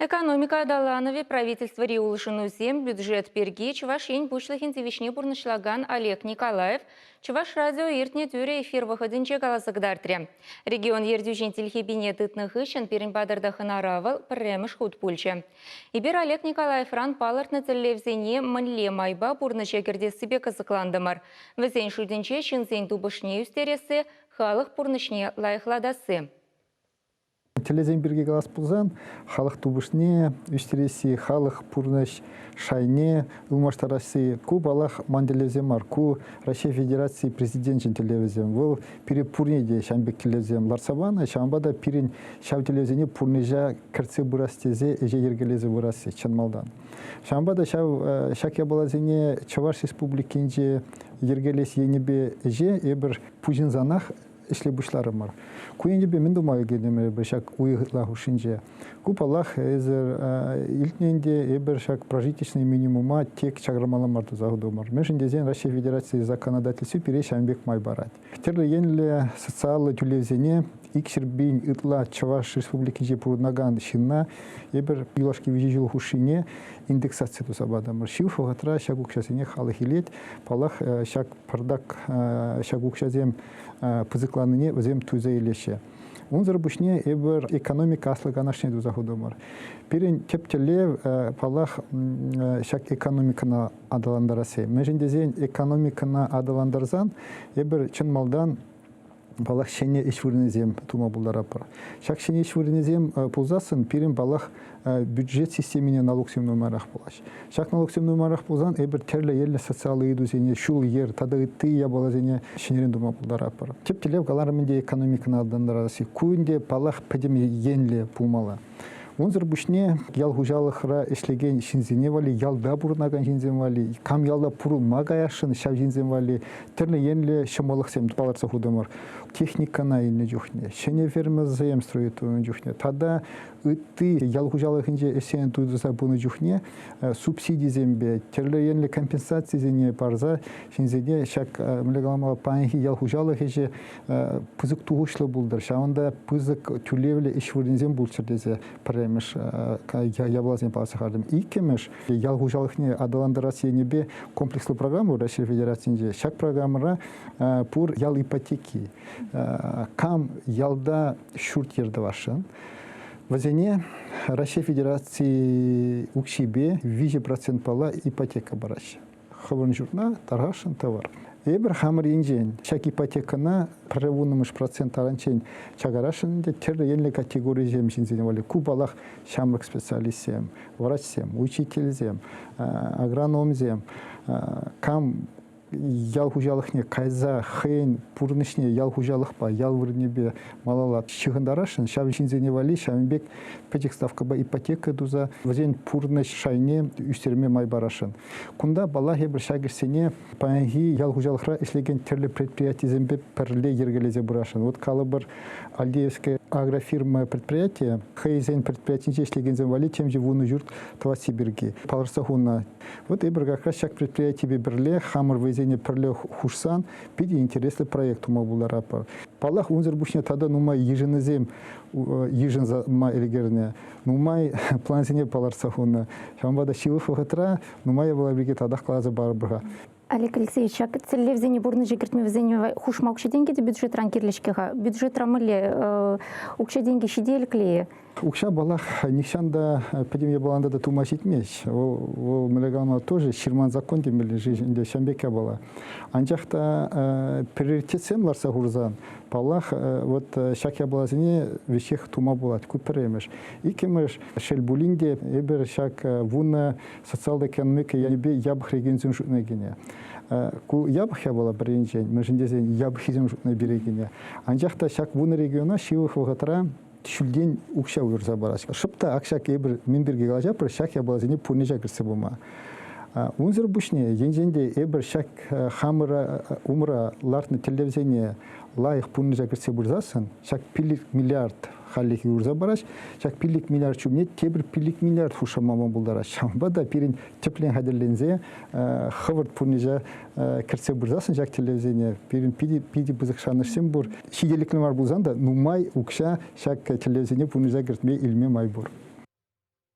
Экономика аталанӑвӗ правительствӑри улшӑнусем бюджет пирки Чӑваш Ен Пуҫлӑхӗн тивӗҫне пурнӑҫлакан Олег Николаев Чӑваш радио иртнӗ тӳрӗ эфир вӑхӑтӗнче каласа кӑтартрӗ. Регион ертӳҫин тилхепине тытнӑ хыҫҫӑн пирӗн патӑрта хӑнара вӑл пӗрремӗш хут пулчӗ. Эпир Олег Николаевран палӑртнӑ тӗллевсене мӗнле майпа пурнӑҫа кӗртессипе кӑсӑклантӑмӑр. Вӗсен шутӗнче ҫынсен тупӑшне ӳстересси, халӑх пурнӑҫне лайӑхлатасси. Тӗллевсем пирки калас пулсан, халӑх тупӑшне ӳстересси, халӑх пурнӑҫ шайне ылмаштарасси ку, паллах, ман тӗллевсем мар. Ку Раҫҫей Федераци Президенчӗн тӗллевӗсем. Вӑл пире пурне те ҫавӑн пек тӗллевсем лартса панӑ, ҫавӑнпа та пирӗн ҫав тӗллевсене пурнӑҫа кӗртсе пырас тесе ӗҫе йӗркелесе пырасси чӑн малтан. Ҫавӑнпа та ҫав ҫак япаласене Чӑваш Республикинче йӗркелес енӗпе ӗҫе эпир пуҫӑнсанах ӗҫле пуҫларӑмӑр. Ку енӗпе мӗн тума ӳкертӗмӗр эпир ҫак уйӑх ытла хушшинче? Ку, паллах, эсӗр илтнӗ ӗнтӗ, эпир ҫак прожиточный минимума тек чакармалла мар туса хутӑмӑр. Мӗншӗн тесен Раҫҫей Федераци законодательстви пире ҫавӑн пек май парать. Тӗрлӗ енлӗ социаллӑ тӳлевсене 200 ытла Чӑваш Республикинче пурӑнакан ҫынна эпир юлашки виҫӗ ҫул хушшине индексаци туса патӑмӑр. Ҫывӑх вӑхӑтра ҫак укҫасене халӑх илет. Паллах, ҫак пӑртак ҫак укҫасем пысӑкланнине вӗсем туйса илеҫҫӗ. Унсӑр пуҫне эпир экономика аслӑ канашне туса хутӑмӑр. Пирӗн тӗп тӗллев, паллах, ҫак экономикӑна аталантарасси. Мӗншӗн тесен экономикӑна аталантарсан эпир чӑн малтан паллах, ҫӗнӗ ӗҫ вырӑнӗсем тума пултаратпӑр. Ҫак ҫӗнӗ ӗҫ вырӑнӗсем пулсассӑн пирӗн, паллах, бюджет системине налуксем нумайрах пулаҫҫӗ. Ҫак налуксем нумайрах пулсан эпир тӗрлӗ енлӗ социаллӑ ыйтусене, ҫул-йӗр тата ытти япаласене ҫӗнӗрен тума пултаратпӑр. Тӗп тӗллев каларӑм ӗнтӗ экономикӑна аталантарасси. Ку ӗнтӗ, паллах, пӗтӗм енлӗ пулмалла. Унсӑр пуҫне ял хуҫалӑхра ӗҫлекен ҫынсене валли, ялта пурӑнакан ҫынсем валли, кам ялта пурӑнма каясшӑн ҫав ҫынсем валли тӗрлӗ енлӗ ҫӑмӑллӑхсем палӑртса хутӑмӑр. Техникӑна илнӗ чухне, ҫӗнӗ фермӑсем строить тунӑ чухне тата ытти ял хуҫалӑхӗнче ӗҫсене туса пынӑ чухне субсидисемпе, тӗрлӗ енлӗ компенсацисене парса ҫынсене ҫак мӗнле каламалла, паянхи ял хуҫалӑх ӗҫӗ пысӑк тухӑҫлӑ пултӑр, ҫавӑнта пысӑк тӳлевлӗ ӗҫ вырӑнӗсем пулччӑр тесе пӗрремӗш япаласене палӑртса хӑвартӑм. Иккӗмӗш, ял хуҫалӑхне аталантарас енӗпе комплекслӑ программа Раҫҫей Федерацийӗнче. Ҫак программӑра пур ял ипотеки. Кам ялта ҫурт-йӗр тӑвасшӑн, вӗсене Раҫҫей Федераци укҫипе 3 процентпала ипотека параҫҫӗ. Хӑвӑн ҫуртна тархасшӑн тӑвӑр. Эпир хамӑр енчен ҫак ипотекӑна 1,1% таранччен чакарасшӑн ӗнтӗ тӗрлӗ енлӗ категорисем ҫынсене валли. Ку, паллах, ҫамрӑк специалистсем, врачсем, учительсем, агрономсем, кам ял хуҫалӑхне кайса хӑйӗн пурнӑҫне ял хуҫалӑхпа, ял вырӑнӗпе малалла ҫыхӑнтарасшӑн, ҫав ҫынсене валли ҫавӑн пек пӗчӗк ставкӑпа ипотека туса вӗсен пурнӑҫ шайне ӳстерме май парасшӑн. Кунта, паллах, эпир ҫак ӗҫсене паянхи ял хуҫалӑхра ӗҫлекен тӗрлӗ предприятисемпе пӗрле йӗркелесе пырасшӑн. Вот калӑпӑр, Альдеевская агрофирма предприятие хӑйсен предприятинче ӗҫлекенсем валли темиҫе вунӑ ҫурт тӑвасси пирки палӑртса хунӑ. Вот эпир как раз ҫак предприятипе пӗрле хамӑр вӑйсене пӗрле хушсан питӗ интереслӗ проект тума пултаратпӑр. Паллах, унсӑр пуҫне тата нумай йышӑнусем йышӑнса ӗлкӗрнӗ, нумай плансене палӑртса хунӑ. Ҫавӑнпа та ҫывӑх вӑхӑтра нумай япала пирки татах каласа парӑпӑр-ха. Олег Алексеевич, ҫак тӗллевсене пурнӑҫа кӗртме вӗсене хушма укҫа-тенкӗ те бюджетран кирлӗ-ҫке-ха. Бюджетра мӗнле укҫа-тенкӗ ҫителӗклӗ-и? Укҫа, паллах, нихҫан та пӗтӗм япалана та тума ҫитмест. Вӑл, мӗнле калама, тоже ҫырман закон темелле-ши ӗнтӗ ҫавӑн пек япала. Анчах та приоритетсем лартса хурсан, паллах, вот ҫак япаласене веҫех тума пулать. Ку пӗрремӗш. Иккӗмӗш, шел пулин те, эпир ҫак вунӑ социаллӑ экономика енӗпе япӑх регионсен шутне кӗнӗ. Ку япӑх япала пӗр енчен, мӗншӗн тесен япӑххисем шутне пире кӗнӗ. Анчах та ҫак вунӑ региона ҫывӑх вӑхӑтра ҫӳлтен укҫа уйӑрса параҫҫӗ. Шӑп та ак ҫак эпир мӗн пирки калаҫатпӑр, ҫак япаласене пурнӑҫа кӗртсе пыма. Унсӑр пуҫне, енчен те эпир ҫак хамӑра умра лартнӑ тӗллевсене лайӑх пурнӑҫа кӗртсе пырсассӑн, ҫак 5 миллиард хальлӗхе уйӑрса параҫ, ҫак 5 миллиард ҫумне тепӗр 5 миллиард хушма пултараҫ. Ҫавӑнпа та пирӗн тӗплӗн хатӗрленсе хӑвӑрт пурнӑҫа кӗртсе пырсассӑн ҫак тӗллевсене пирӗн питӗ, питӗ пысӑк шанӑҫсем пур. Ҫителӗклӗ мар пулсан та нумай укҫа ҫак тӗллевсене пурнӑҫа кӗртме илме май пур.